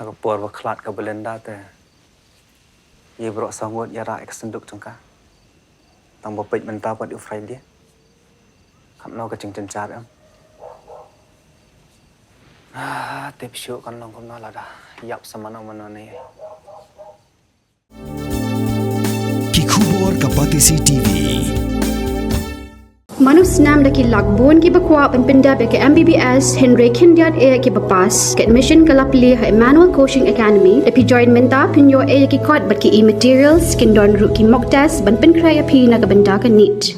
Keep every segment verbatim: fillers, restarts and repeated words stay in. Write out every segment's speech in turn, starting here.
Ha ka por ba khlad ka Belinda te, ïa baroh saw ngut ïa rah ïa ka synduk jong ka. Tang ba peit mynta pat u Friday. Katno ka jingjynjar em. Ah, tip shuh kan long kumno lada ïap sa mano mano ne. Ki khubor ka Batesi TV. Mano snam da ki lak bun kiba kwah ban pyndep ïa ka M B B S hynrei khyndiat eh kiba pass. Ka admission ka la plie ha Emmanuel Coaching Academy. Da phi join mynta phin ïoh eh ïa ki kot bad ki e-materials, kin don ruh ki mock test ban pynkhreh ïa phi na ka bynta ka NEET.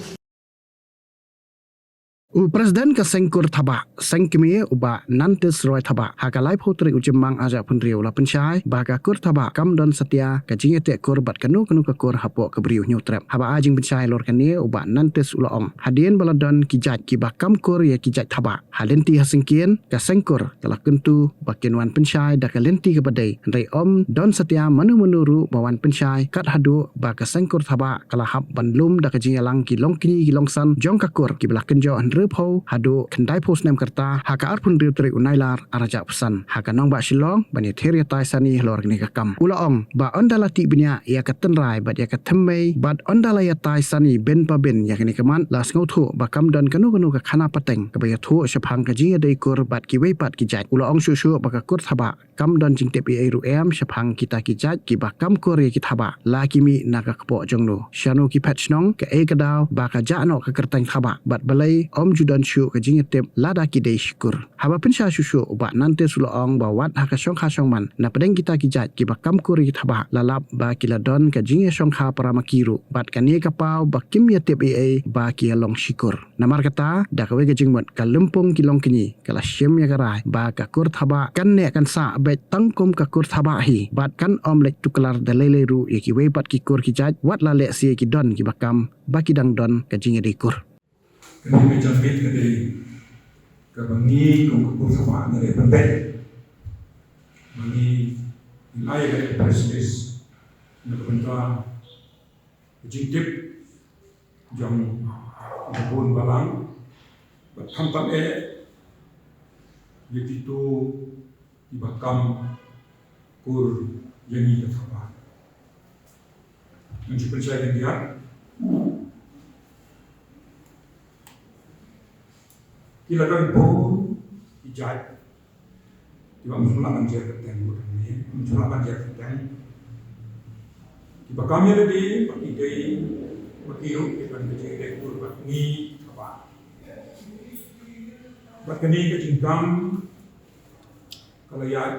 U President ka Seng Kur Thabah, Seng Kmie, u Bah Nantis Roy Thabah, ha ka laiphew tarik u Jymmang arhajar arphew hynriew u la pynshai ba ka Kur Thabah kam don satia ka jingïateh kur bad kano kano ka kur hapoh ka Bri u Hynñiewtrep. Haba ai jingpynshai halor kane, u Bah Nantis u la ong, hadien ba la don ki jait kiba kam kur ïa ki jait thabah, ha lynti ha syngkien, ka Seng Kur ka la kyntu ba kin wan pynshai da ka lynti kaba dei, hynrei ym don satia mano mano ruh ba wan pynshai, kat haduh ba ka Seng Kur Thabah ka la hap ban lum da ka jingïalang ki longkñi ki longsan jong ka kur kiba la kynjoh hynriewphew haduh khyndaiphew snem ka rta ha ka arphew hynriew tarik u Nailar arhajar arphew san ha ka nongbah Shillong ban ïathir ïatai sani halor kane ka kam. U la ong ba ynda la tih bniah ïa ka tynrai bad ïa ka thymmei bad ynda la ïatai sani bin pa bin ïa kane ka mat, la sngewthuh ba kam don kano kano ka khana pateng kaba ïathuh shaphang ka jingïadei kur bad kiwei pat ki jait. U la ong shuh shuh ba ka Kur Thabah kam don jingtip ei ei ruh em shaphang kita ki jait kiba kam kur ïa ki thabah, la ki mih na ka kpoh jong no, shano ki phet shnong, kaei ka daw ba ka jah noh ka kyrteng thabah bad balei ym ju don shuh ka jingïatip lada ki dei shi kur. Haba pynshai shuh shuh, u Bah Nantis u la ong ba wat ha ka shongkha shongman, na pdeng kita ki jait kiba kam kur ïa ki thabah, la lap ba ki la don ka jingïashongkha para ma ki ruh bad kane ka paw ba kim ïatip ei ei ba ki ïalong shi kur. Namar kata, da kawei ka jingmut, ka lympung ki longkñi ka la shim ïa ka rai ba ka Kur Thabah kan neh kan sah beit tang kum ka Kur Thabah hi bad kan ym leit tuklar da lei lei ruh ïa kiwei pat ki kur ki jait, wat la lehse ki don kiba kam ba ki dang don ka jingïadei kur. Kane ka janmiet ka dei kaba ngi kum ka Kur Thabah ngi dei ban beit. Ba ngi ngi ai ka press release na ka bynta ka jingtip jong ka bun balang, bad khamtam eh ïa kito kiba kam kur ïa ngi ka thabah. Ngan shu pynshai khyndiat. Ki la don bun ki jait kiba ym shym lah ban jer kyrteng, bad hangne ym shym lah ban jer kyrteng, kiba kam ïa lade, ba ki dei, ba ki ruh ki don ka jingïadei kur bad ngi thabah. Bad kane ka jingkam ka la ïaid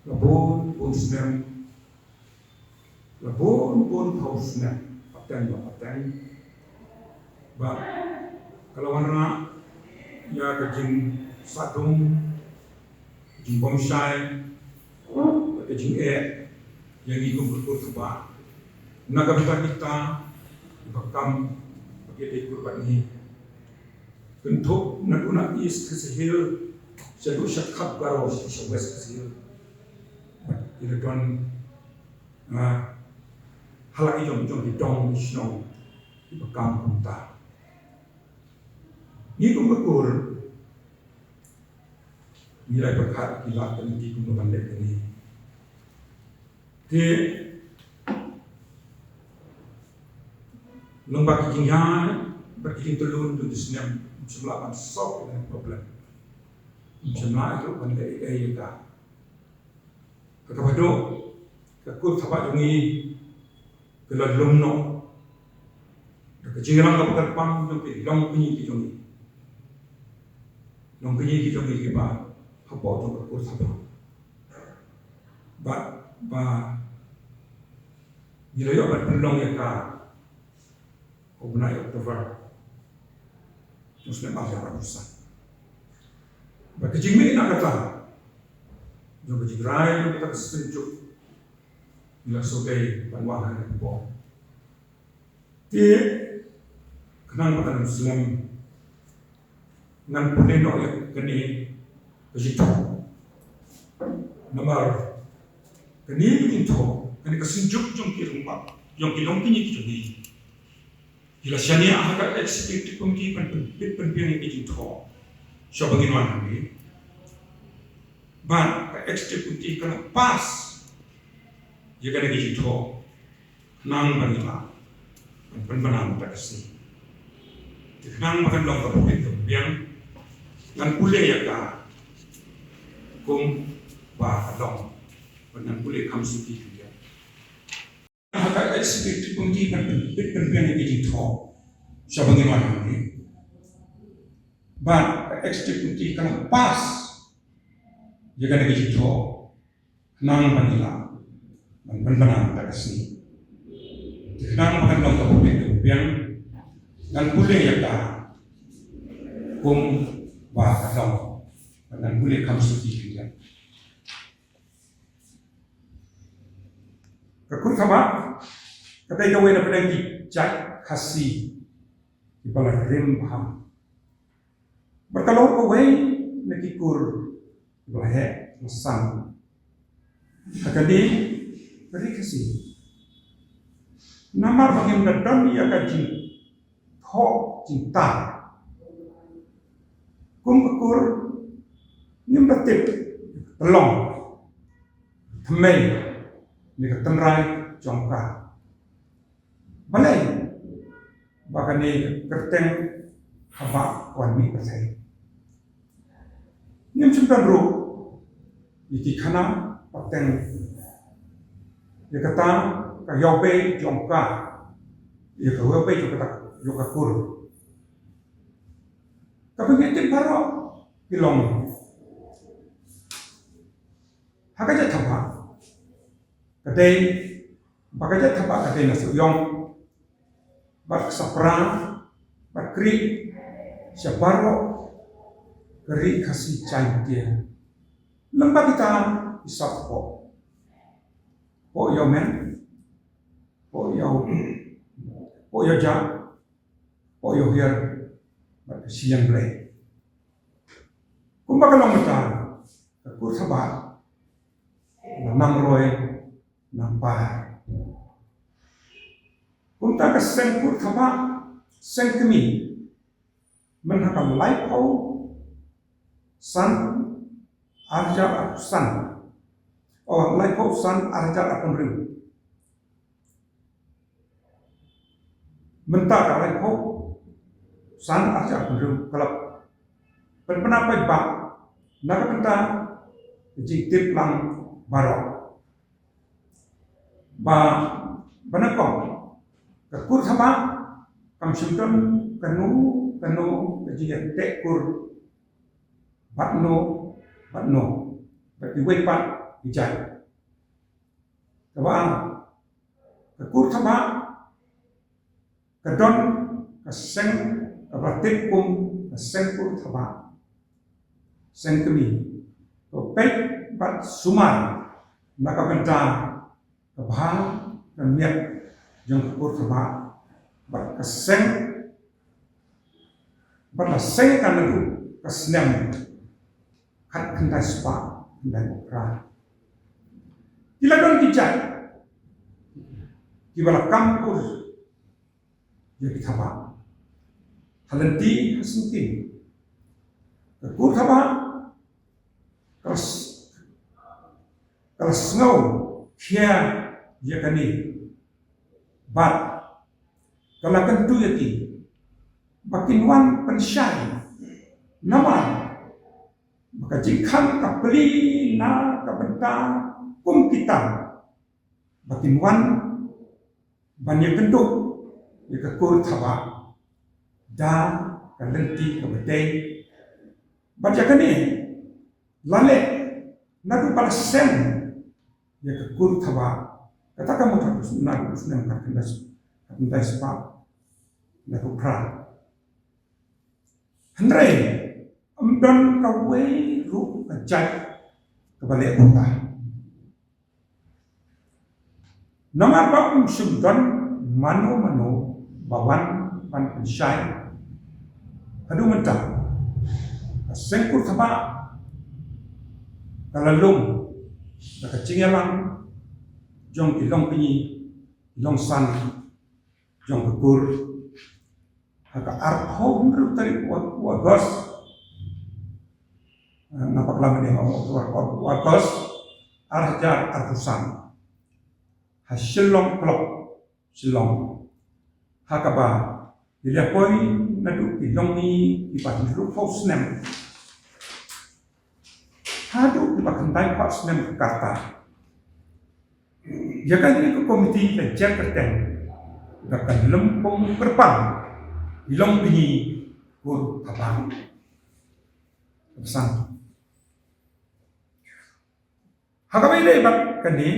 la bun bun snem, la bun bun phew snem, pateng ba pateng. Bad ka la wanrah ïa ka jingsahdung, ka jingbymshai, bad ka jingeh ïa ngi kum ka Kur Thabah na ka bynta kita kiba kam, ba ki dei kur bad ngi. Kynthup naduh na East Khasi Hills shaduh sha Khap Garo, shaduh sha West Khasi Hills. Bad ki la don, ah, ha la ki jong jong ki dong ki shnong kiba kam kumta. Ngi kum ka Kur ngi la pyrkhat ki lad ka lynti kumno ban leh kane. Te lyngba ki jingïaid bad ki jingtylun jong ki snem, ym shym lah ban solve ïa ka problem. Ym shym lah ruh ban leh ei ei ïa ka. Ha kaba dei ka Kur Thabah jong ngi ka la lum noh da ka jingïalang kaba kyrpang jong ki longkñi ki jong ngi. Longkñi ki jong ngi kiba hapoh jong ka Kur Thabah. Bad ba ngi la ïoh ban pynlong ïa ka ha u bnai October jong u snem ar hajar arphew san. Bad ka jingmih na kata jong ka jingrai jong kata ka synjuk, ngi la sngewdei ban wan ha kane ka por. Te khnang ba kan ym slem, ngan pule noh ïa kane ka jingthoh. Namar kane ka jingthoh, kane ka synjuk jong ki rangbah, jong ki longkñi ki jong ngi, ki la shaniah ha ka executive committee ban pynbit pynbiang ïa ka jingthoh. Shuwa ba ngin wan hangne, bad ka executive ka la pass ïa kane ka jingthoh, khnang ba ngin lah ban pynbna mynta ka sngi. Te khnang ba kan long ka pyrthei ka biang, ngan pule ïa ka kum ba ka long, ba ngan pule kham suki ka biang. Ha ka executive committee kan pyn, pyn, pynbiang ïa ka jingthoh sha ba ngin wan hangne. Bad ka executive committee ka la pass ïa kane ka jingthoh, khnang ba ngin lah ban pynbna mynta ka sngi. Te khnang ba kan long ka pyrthei ka biang, ngan pule ïa ka kum ba ka long, bad ngan pule kham suki ka biang. Ka kur Thabah ka dei kawei na pdeng ki jait Khasi kiba la rim bha. Bad ka long kawei na ki kur kiba la heh la san ha kane ka ri Khasi. Namar ba ngim da don ïa ka jingthoh jingtar kum ka kur, ngim da tip ka long thymmei ne ka tynrai jong ka. Balei ba kane ka kyrteng Thabah ka wan mih pyrthei? Ngim shym don ruh ïa ki khana pateng ïa kata ka ïawbei jong ka, ïa ka ïawbei jong kata, jong ka kur. Kaba ngi tip baroh ki long ha ka jait Thabah ka dei, ba ka jait Thabah ka dei na Sohiong bad Ksapra bad Kri, sha baroh ka ri Khasi Jaiñtia. Lyngba kita ki sawpoh, poh Ïawmen, poh Ïaw, poh Ïawjah, poh Ïawhiar bad ka Shiliang Blei. Kumba ka long mynta, ka kur Thabah la nang roi nang par. Kumta ka seng kur Thabah, seng kmie, mynta ka laiphew san arhajar arphew san, oh, laiphew san arhajar arphew hynriew. Mynta ka laiphew san arhajar arphew hynriew ka la pynbna paidbah na ka bynta ka jingtip lang baroh. Ba, ba nyngkong ka kur Thabah kam shym don kano kano ka jingïateh kur bad no bad no, bad kiwei pat ki jait. Kaba ar, ka kur Thabah ka don ka seng kaba la tip kum ka seng kur Thabah, seng kmie, kaba peit bad sumar na ka bynta ka bha ka miat jong ka kur Thabah bad ka seng, bad la seng ka naduh ka snem khatkhyndai spah khyndaiphew phra. Ki la don ki jait kiba la kam kur ïa ki Thabah ha lynti ha syngkien. Ka kur Thabah ka la s-, ka la sngew khia ïa kane bad ka la kyntu ïa ki ba kin wan pynshai, namar ba ka jingkhang ka plie na ka bynta kum kita ba kin wan ban ïakynduh ïa ka kur Thabah da ka lynti kaba dei. Bad ïa kane la leh naduh ba la seng ïa ka kur Thabah, kata ka mut naduh u snem khatkhyndai, khatkhyndai spah khyndai phew phra. Hynrei ym don kawei ruh ka jait kaba leh kumta. Namar ba ym shym don mano mano ba wan ban pynshai. Haduh mynta ka seng kur Thabah ka la lum da ka jingïalang jong ki longkñi, ki longsan jong ka kur. Ha ka arphew hynriew tarik u, u August, Na bakla mynne ha u October, August, ar hajar arphew san, ha Shillong Club, Shillong, ha kaba ki la poi naduh ki longkmie kiba hynriewphew snem haduh kiba khyndaiphew snem ka rta. Ïa kane ka komiti la jer kyrteng da ka Lympung Kyrpang Longkmie Kur Thabah. Pesan. Ha kaba ïadei bad kane,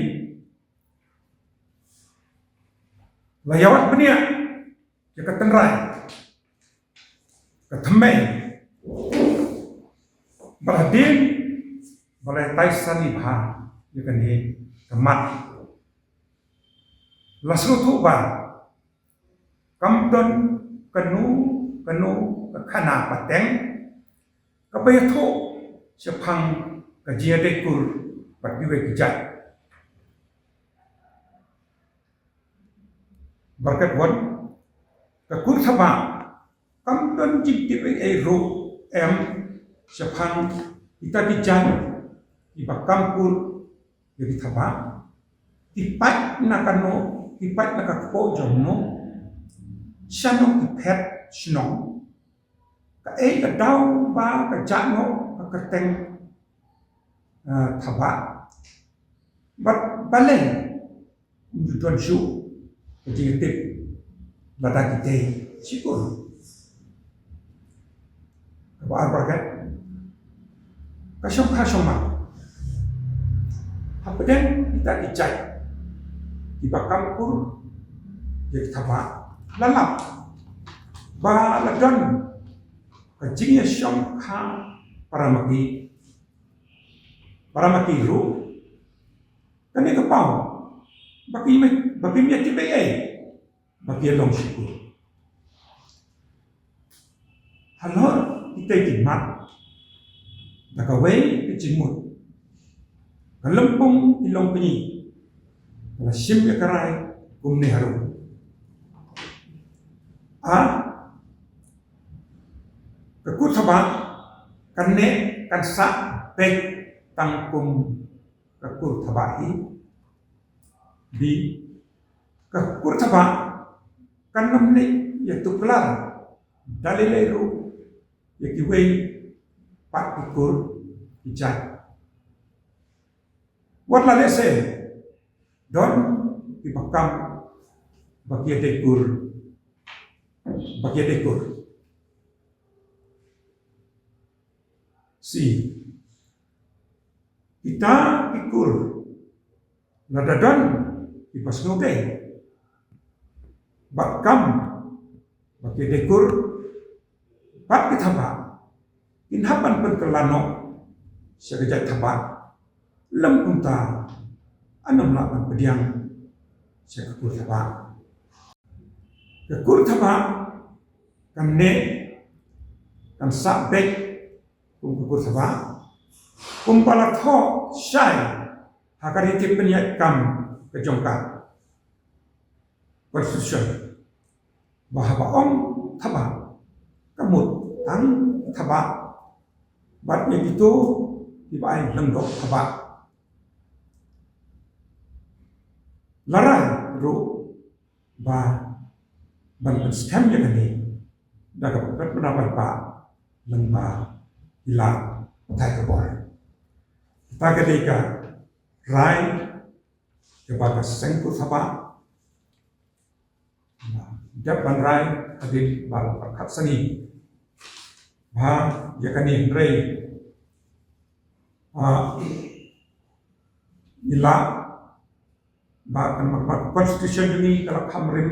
la ïa wad bniah ïa ka tynrai, ka thymmei, bad hadien ba la ïatai sani bha ïa kane ka mat, la sngewthuh ba kam don kano kano ka khana pateng kaba ïathuh shaphang ka jingïadei kur bad kiwei ki jait. Bad katkum ka kur thabah kam don jingtip ei ei ruh em shaphang kita ki jait kiba kam kur ïa ki thabah, ki pait na kano, ki pait na ka kpoh jong no, shano ki phet shnong, kaei ka daw ba ka jah noh ka kyrteng, eh, thabah. Bad balei ym don shuh ka jingtip lada ki dei shi kur. Kaba ar bad ka shongkha shongman hapdeng kita ki jait kiba kam kur ïa ki thabah, la lap ba la don ka jingïashongkha para ma ki, para ma ki ruh. Kane ka paw ba kim, ba kim ïatip ei ei ba ki ïalong shi kur. Halor kitei ki mat, da kawei ka jingmut, ka Lympung ki Longkmie ka la shim ïa ka rai kumne harum. A, ka kur thabah kan neh kan sah beit tang kum ka kur thabah hi. B, ka kur thabah kan ym leit ïatuklar da lei lei ruh ïa kiwei pat ki kur ki jait. Wat la lehse don kiba kam ba ki ïadei kur, ba ki ïadei kur. C, kita ki kur lada don kiba sngewdei bad kam ba ki ïadei kur bad ki thabah, kin hap ban pynkylla noh sha ka jait thabah. Lym kumta, yn ym lah ban pdiang sha ka kur thabah. Ka kur thabah kan neh kan sah beit kum ka kur thabah kumba la thoh shai ha ka riti pynïaid kam ka jong ka Constitution, ba haba ong thabah ka mut tang thabah bad ïa kito kiba ai lyngdoh thabah. La rai ruh ba ban pynskhem ïa kane da kaba pynbna paidbah lyngba ki lad pathai khubor. Kata ka dei ka rai kaba ka seng kur thabah dep ban rai hadien ba la pyrkhat sani ba ïa kane, hynrei, ah, ngi lah ba kan mat, mat constitution jong ngi ka la kham rim.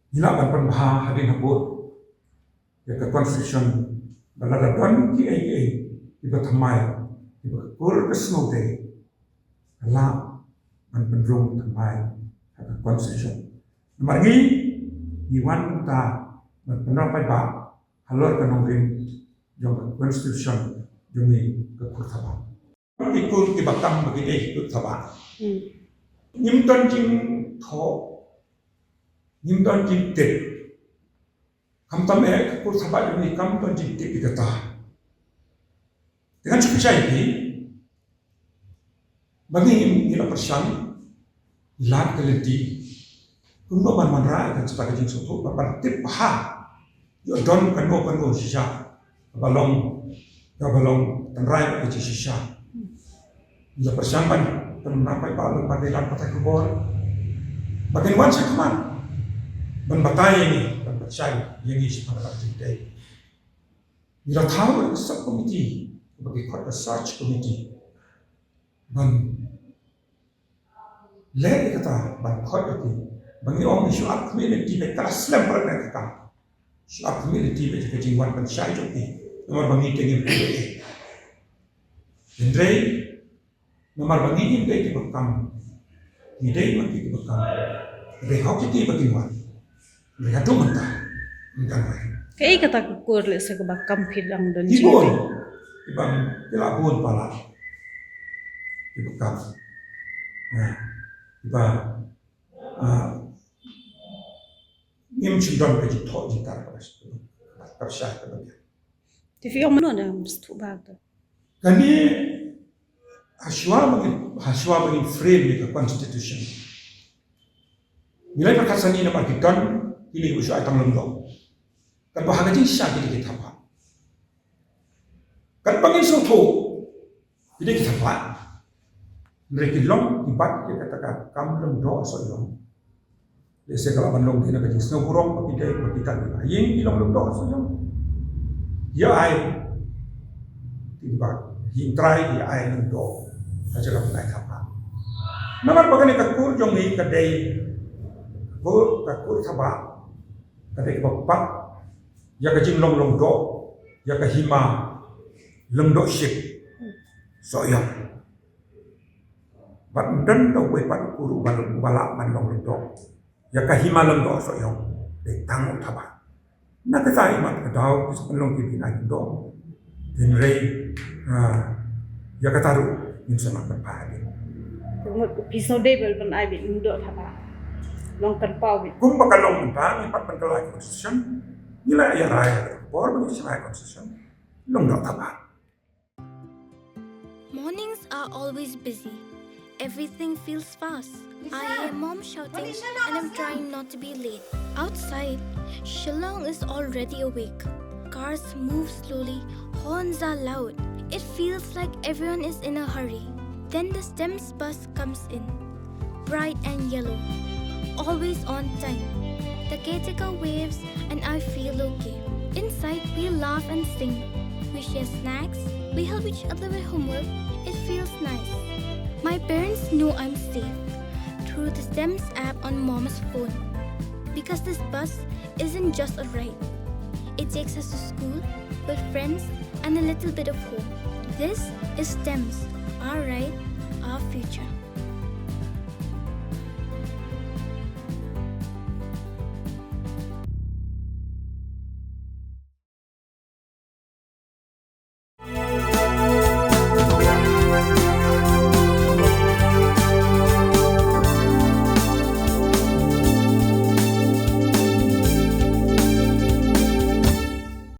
Ngi lah ban pynbha hadien habud ïa ka constitution ba lada don kiei kiei kiba thymmai, kiba ka kur ka sngewdei, ka lah ban pynrung thymmai ha ka constitution. Namar ngi, ngi wan mynta ban pynrung paidbah halor ka nongrim jong ka constitution jong ngi, ka kur thabah. Ki kur kiba kam ba ki dei ki kur thabah. Hmm. Ngim don jingthoh, ngim don jingtip. Khamtam eh ka kur thabah jong ngi kam don jingtip ïa kata. Kan shu pyrshah ïa phi ba ngi, ngi la pyrshang, ngi lad ka lynti kumno ban wanrah ïa kata ka jingsngewthuh, ban, ban tip bha ïoh don kano kano shisha kaba long, kaba long tynrai bad ka jingshisha. Ngi la pyrshang ban, ban namar ba long ban dei ban pathai khubor ba kin wan sha khmat ban batai ïa ngi, ban pynshai ïa ngi shaphang kata ka jingtei. Ngi la thaw ïa ka sub committee kaba ki khot ka search committee ban leh ïa kata, ban khot ïa ki, ba ngi ong ngi shu ap khmih lynti beit, ka la slem palat na ka kam. Shu ap khmih lynti beit ka jingwan pynshai jong ki, namar ba ngi te ngim pyrshah. Hynrei namar ba ngi ngim dei kiba kam, ngi dei ma ki kiba kam. Hynrei hok ïa ki ba kin wan. Hynrei haduh mynta ym don wei. Kaei kata ka kur lehse kaba kam phi dang don? Ki bun kiba, ki la bun palat kiba kam. Kiba, ah, ngim shym don ka jingthoh jingtar kaba, kaba shai kaba biang. Te phi ong mano na sdang ba ka Kane, hashwa ba ngin, hashwa ba ngin frame ïa ka constitution, ngi la pyrkhat sani namar ki don kine kiba shu ai tang lyngdoh. Katba ha ka jingshisha ki dei ki thapbha. Katba ngin sngewthuh ki dei ki thapbha, hynrei ki long ki bat ïa kata ka kam lyngdoh sohïong. Lehse ka lah ban long dei na ka jingsngewburom ba ki dei, ba ki dang ïa ïing ki long lyngdoh sohïong. Ïa ai, ki ba ïing trai ïa ai lyngdoh ha jaka ban ai thapbha. Namar ba kane ka kur jong ngi ka dei ka kur, ka kur thapbha, ka dei kaba pat ïa ka jinglong lyngdoh ïa ka hima lyngdoh ship sohïong. Bad ym don da uwei pat u kur uba, uba lah ban long lyngdoh ïa ka hima lyngdoh sohïong, dei tang u thapbha. Na kata i mat ka daw ki sa pynlong ki, kin ai lyngdoh. Hynrei, ah, ïa kata ruh ngin sa mat ban phah hadien. Ka mut phi sngewdei ba ban ai beit lyngdoh thapbha, long kan paw beit. Kumba ka long mynta, ngi pat ban kylla ïa ka constitution, ngi la ïa rai ha ka por ba ngi shim ïa ka constitution, lyngdoh thapbha. Mornings are always busy. Everything feels fast. I hear mom shouting and I'm trying not to be late. Outside, Shillong is already awake. Cars move slowly, horns are loud. It feels like everyone is in a hurry. Then the STEMS bus comes in, bright and yellow, always on time. The caretaker waves and I feel okay. Inside, we laugh and sing. We share snacks. We help each other with homework. It feels nice. My parents know I'm safe through the STEMS app on mom's phone. Because this bus isn't just a ride. It takes us to school, with friends, and a little bit of home. This is STEMS, our ride, our future.